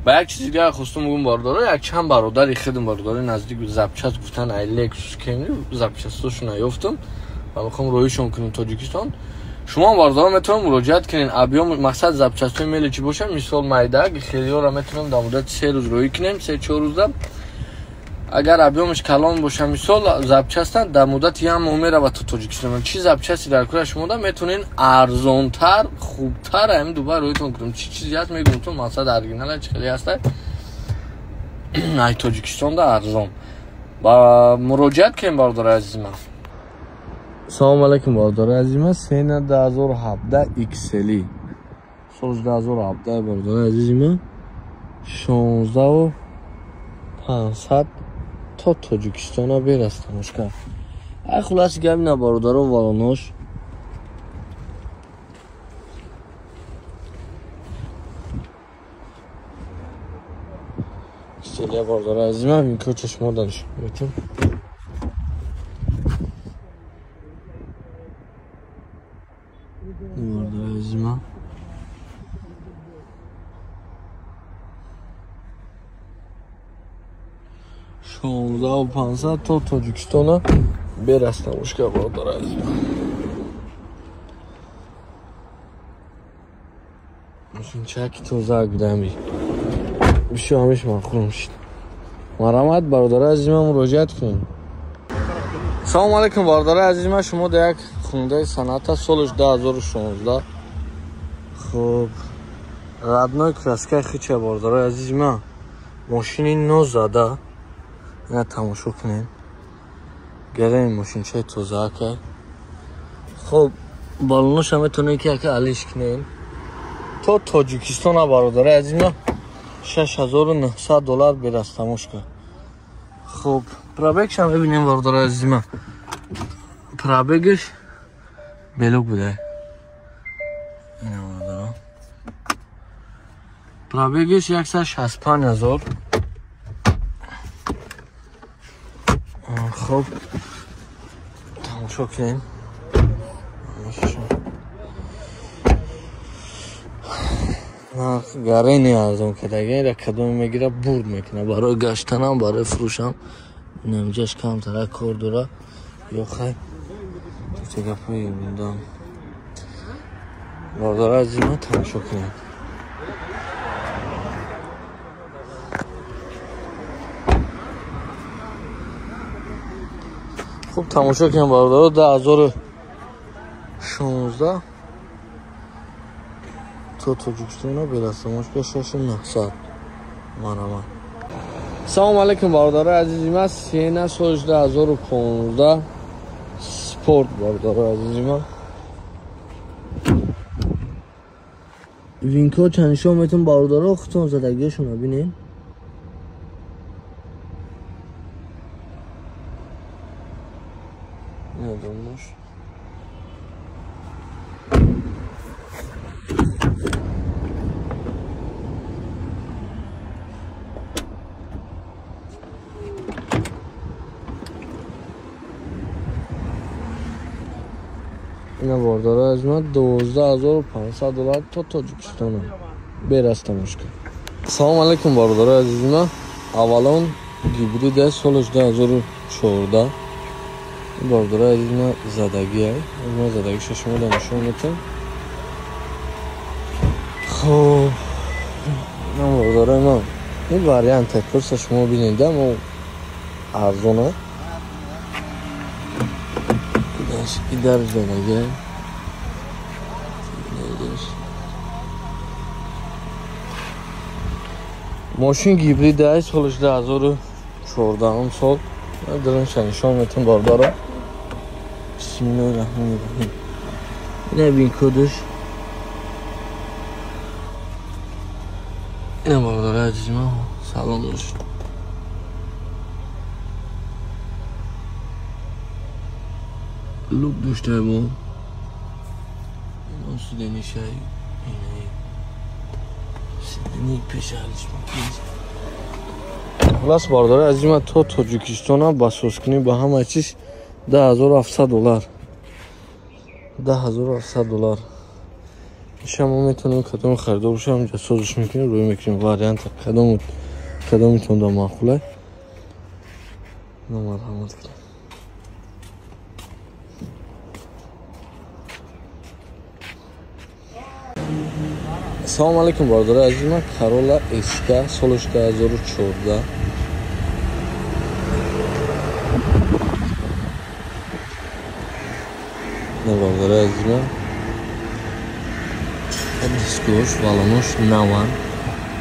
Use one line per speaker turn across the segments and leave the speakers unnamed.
Ба як чизи дигар хостум бигӯм бародаро, як чанд бародари худам, бародари наздик запчаст гуфтан, ай Lexus Camry запчастошона ёфтам ва мехоҳам роҳишон кунем Тоҷикистон. Шумо бародаро метавонед муроҷиат кунед, объём мақсад запчастҳои мели чӣ бошад, мисол майдаг хелиёро метавонем дар муддати 3 рӯз роҳӣ кунем, 3-4 рӯза. Агар объёмаш калон боша, мисол запчаста дар муддати як моҳ меравад то Тоҷикистон. Чӣ запчасти дар кора шумо да метавонед арзонтар, хубтар ҳамин Дубай роҳитон кунем. Чӣ чизе ҳаст мегӯм то мақсад оригинал чӣ хеле ҳаст ай Тоҷикистон да арзон. Ба муроҷиат кунем бародари азизи ман. Салом алейкум бародари азизи ман. Сена 2017 XL. Сол 2017 бародари азизи ман. 16,500 то Тоҷикистона берастамошка. Ай хулоси гап ина бародаро валонош. Селия бародари азизи ман, ин кӯча шумо даниш метим. Бародари азизи ман. Шонздаҳу панҷсад то Тоҷикистона берастамошка бародари азиз. Мошинчаки тоза будами. Бисёр ҳамеш махрум шид. Марҳамат бародари азизи ман, муроҷиат кунед. Салом алейкум бародари азизи ман, шумо дар як хундаи санъата солаш 2016. Хуб, родной краскаи хича бародари азизи ман. Мошини нозада. Ина тамошо кунед. Гарани мошинчаи тозаака. Хуб, балоноша метавонед ки яка алиш кунед. То Тоҷикистона бародари азизи ман 6900 доллар берастамошка. Хуб, пробегшам бибинем бародари азизи ман. Пробегш белок буда. Ина бародаро. Пробегш 165 000. Хуб, тамошо кунем. Нарх гарени арзон кардагӣ, ра кадоме мегира бурд мекунад. Барои гаштанам, барои фурӯшам намҷаш камтара кор дора. Ё хай гапҳои будам. Бародари азизи ман, тамошо кунед. Хуб, тамошо кунем бародаро, 2016 то Тоҷикистона берастамошка 6900. Марҳамат. Салом алейкум бародари азизи ман. Сена соли 2015 спорт бародари азизи ман. Винко чанишон метон бародаро, худтон задагиашонро бинед. Ина бародари азизи ман 12500 доллар то Тоҷикистона берастамошка. Салом алейкум бародари азизи ман. Авалон гибрид солаш 2014. Бародари азизи ман задагӣ. Ман задагиша шумо нишон медиҳам. Хуб, бародари ман, ин вариант просто шумо бинед, мо арзона. Дар задагӣ. Мошин гибрид аст, солаш 2014 сол. Дарунша нишон медиҳам бародаро. Бисмиллоҳи раҳмони раҳим. Ина бин кодаш. Ина бародари азизи ман, салом дошт. Лук дошта мо. Ина сиденишай. Ина сидени пешалиш мекунад. Хулас бародари азизи ман, то Тоҷикистона ба созкунӣ ба ҳама чиз 10700 доллар. 10700 доллар. Ишам метавонем кадом харидор бошам, инҷа созиш мекунем, рӯй мекунем вариант кадомитон да маъқулай. Марҳамат кунем. Салом алейкум бародари азиз, ман Corolla SK соли 2014. Бародари азиз, ман дискош валонош наван.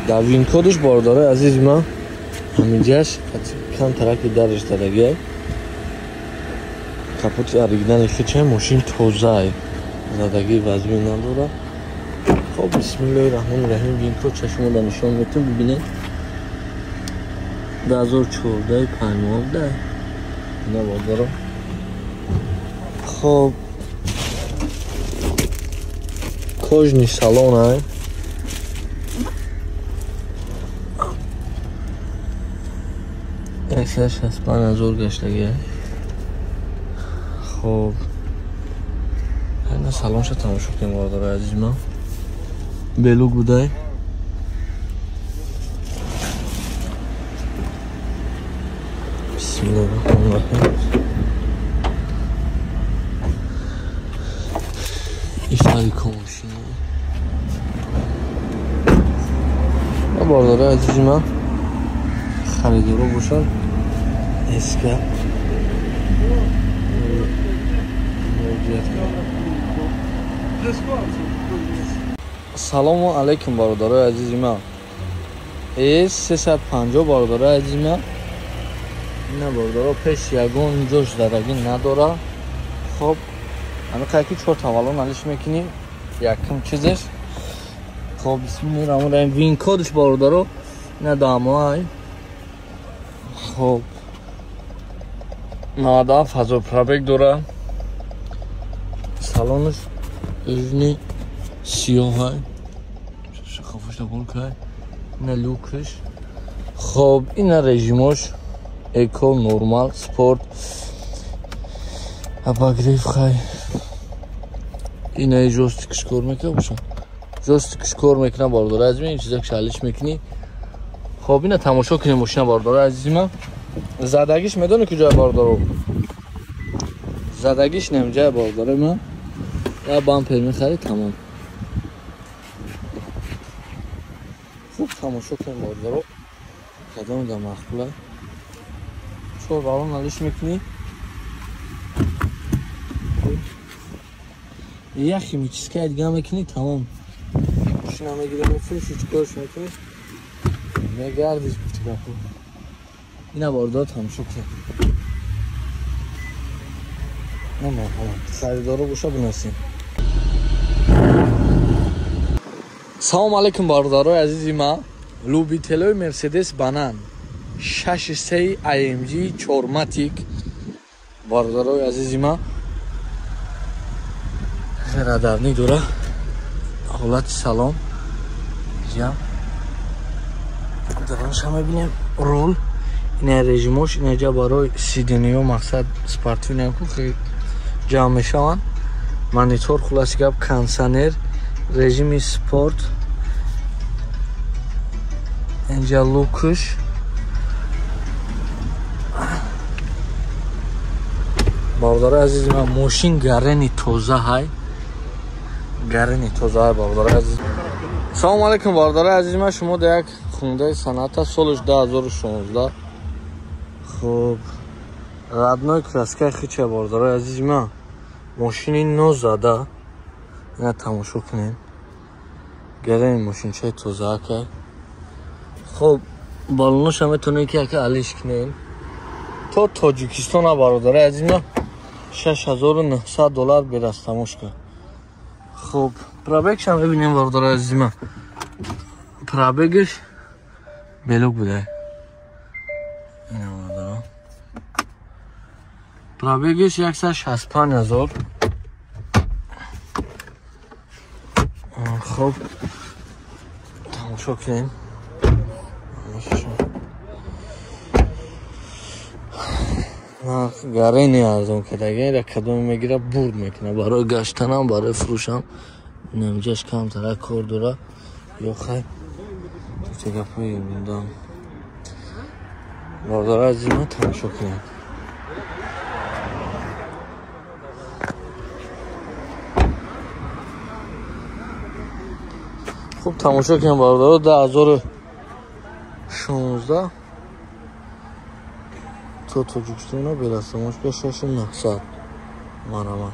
Дар винкодаш бародари азиз ман ҳаминҷаш кам тарафи дараш дадагиай. Капоти оригинали хичай, мошин тозаай, задагии вазмин надора. Хоб, бисмиллоҳи раҳмони раҳим, винкод чашмода нишон метум, бибинед. 2014 5 моҳ. Ина бародаро. Хоб, кожаный салон ай. 165 000 гаштагиай. Хоб, ина салонша тамошо кунем, бародарои азизи ман. Белук будай. Бисмиллоҳи раҳмони раҳим. Ифарико мошина. Бародарои азизи ман, харидоро бошад, SK муроҷиат кунед. Салому алейкум, бародарои азизи ман. С 350, бародарои азизи ман. Ина бародаро, пеш ягон ҷош задагӣ надора. Хоб, ҳамиқадар ки чор таваллон алиш мекунӣ, якум чизеш. Хоб, бисмиллоҳи раҳмони раҳим, винкодш бародаро, ина дамоай. Хоб, 97 000 пробег дора. Салонаш ижни сиёҳай. Шахофаш дабол кай. Ина люкш. Хоб, ина режимош: эко, нормал, спорт, обогрев. Хай, ина ҷойстикш кор мекунад боша, ҷойстикш кор мекунад, бародари азиз, ин чиза шалиш мекунӣ. Хоб, ина тамошо кунем мошина, бародари азизи ман. Задагиш медонӣ куҷоя, бародаро? Задагиш немҷая, бародари ман. Я бампер мехарӣ, тамом. Хуб тамошо кунем, бародаро, кадом да маъқула. Чор балон алиш мекунӣ, як химчисткаи дига мекунӣ, тамом. Мошина мегирӣ, мефурӯшӣ, чӣ корш мекунӣ, мегардиш, гуфти гапо. Ина бародаро, тамошо кунем. На, марҳамат, харидоро боша, бинасем. Салом алейкум, бародарои азизи ман. Любителои Мерседес банан 6 3 AMG чорматик, бародарои азизи ман, радарник дора. Ҳолати салом ҷам даронша мебинем. Рул, ина режимош, инаҷа барои сидениё, мақсад спортивный ку ҷамъ мешаванд. Монитор, хулоси гап, кондиционер, режими спорт, инҷа люкш. Бародари азизи ман, мошин гарени тоза ҳай, гарени тоза ҳай, бародари азиз. Салому алейкум, бародари азизи ман. Шумо да як Хундаи Соната, солаш 2016. Хуб, родной краскаи хича, бародари азизи ман. Мошини нозада. Ина тамошо кунем, гарени мошинчаи тозаакай. Хоб, балоноша метавонед ки яка алиш кунем. То Тоҷикистона, бародари азизи ман, 6900 доллар без растаможка. Хуб, пробегшам мебинем, бародари азизи ман. Пробегш белук буда. Ина, бародаро, пробегш 165 000. Хуб, тамошо кунем. Нарх гарени арзон кардагира, кадоме мегира, бурд мекунад. Барои гаштанам, барои фурӯшам Инамҷаш камтара кор дора. Ё хай гапҳои бундам. Бародари азизи ман, тамошо кунед. Хуб, тамошо кунем, бародаро. 2016 то Тоҷикистона беластамошка 6900 манама.